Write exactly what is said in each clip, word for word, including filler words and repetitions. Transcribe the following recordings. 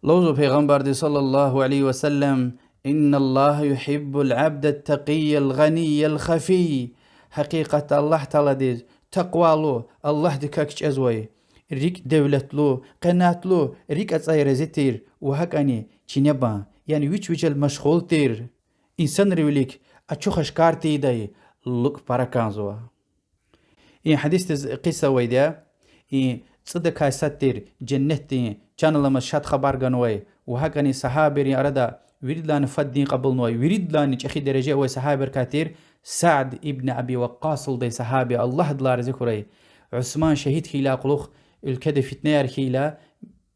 Лугьузва Пайгъамбарди صلى الله عليه وسلم: إن الله يحب العبد التقي الغني الخفي. Гьакъикъатда Аллагь Тааладиз такъвалу, Аллагьдикай кичӀезвай, рикӀ девлетлу, къенаатлу, рикӀ ацӀай рази тир ва гьакӀани чинебан, яни вич вичел машгъул тир, инсанрин вилик ачух-ашкар тийидай лукӀ пара кӀанзава. И гьадисдиз къисса авайди я, и цӀудакай сад тир женнетдин чан аламаз шад хабар ганвай ва гьакӀани сагьабийрин арада виридалайни фад дин кьабулнавай, виридалайни чӀехи дережа авай сагьабийрикай тир Сад ибн Аби Ваккъас лугьудай сагьаби, Аллагь адалай рази хьурай. Усман шагьид хьайила кьулухъ, уьлкведа фитнеяр хьайила,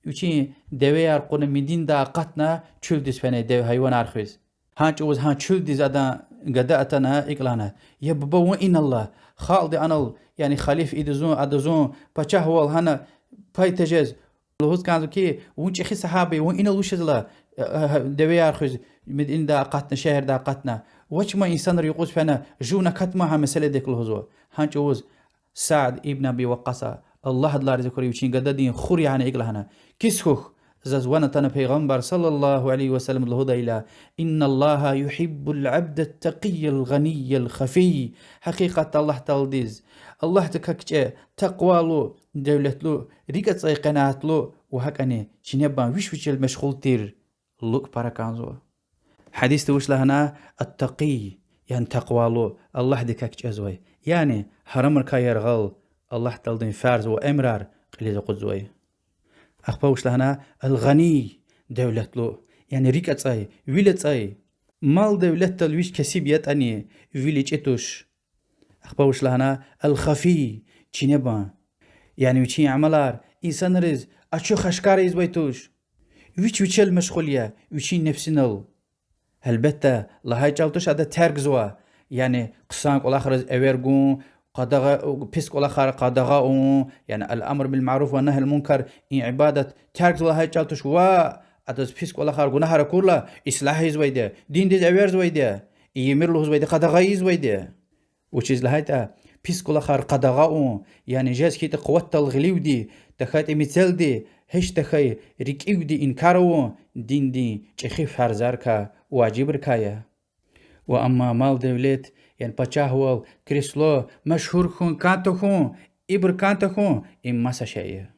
вичин девеяр кьуна Мединадай акъатна, чуьлдиз фена дев-гьайванар хуьз. Гьа чӀавуз гьа чуьлдиз адан гада атана икӀ лагьана: Я буба, вун инал ала, халкьди анал, яни халиф ида зун, ада зун, пачагьвал гьана пай тежез. Лугьуз кӀанзава хьи, вун чӀехи сагьаба я, вун инал вуч жезва ала, девеяр хуьз Мединадай акъатна, шегьердай акъатна. Вач ман инсанри юкъуз фена, жувни акатмай гьа месэладик лугьузва. Гьа чӀавуз Сад ибн Аби Ваккъаса, Аллагь адалай рази хьурай, вичин гададин хур ягъана икӀ лагьана: Кис хьухь, заз ван атана Пайгъамбар صلى الله عليه وسلم лугьудайла: إن الله يحب العبد التقي الغني الخفي. Гьакъикъатда Аллагь Тааладиз Аллагьдикай кичӀе такъвалу, девлетлу, рикӀ ацӀай къенаатлу ва гьакӀани чинебан, виш вичел машгъул тир лукӀ пара кӀанзава. Гьадисди вуч лагьана? Ат-такъий, яни такъвалу, Аллагьдикай кичӀезвай. Яни гьарамрикай яргъал, Аллагь Тааладин фарз ва эмирар кьилиз акъудзавай. Ахпа вуч лагьана? Ал-гъаний, девлетлу, яни рикӀ ацӀай, вил ацӀай. Мал-девлетдал вич кесиб ятӀани, вил ичӀи туш. Ахпа вуч лагьана? Ал-хафий, чинебан. Яни вичин амалар инсанриз ачух-ашкара ийизвай туш. Вич вичел машгъул я, вичин нефсинал. Гьелбетда, лагьай чӀал туш ада тергзава, яни хъсан кӀвалахриз эвер гун, къадагъа, пис кӀвалахар къадагъа авун, яни الأمر بالمعروف والنهي عن المنكر, и ибадат тергзава лагьай чӀал туш, ва адаз пис кӀвалахар, гунагьар акурла, ислагь ийизвайди я, диндиз эверзавайди я, ийимир лугьузвайди, къадагъа ийизвайди я. Вучиз лагьайтӀа, пис кӀвалахар къадагъа авун, яни жез хьайитӀа къуватдал гъиливди, тахьайтӀа мецелди, гьич тахьай рикӀивди инкар авун диндин чӀехи фарзарикай, важибрикай я. Ва амма мал-девлет, яни пачагьвал, кресло, машгьур хьун, кӀан тахьун, ибур кӀан тахьун, им маса шей я.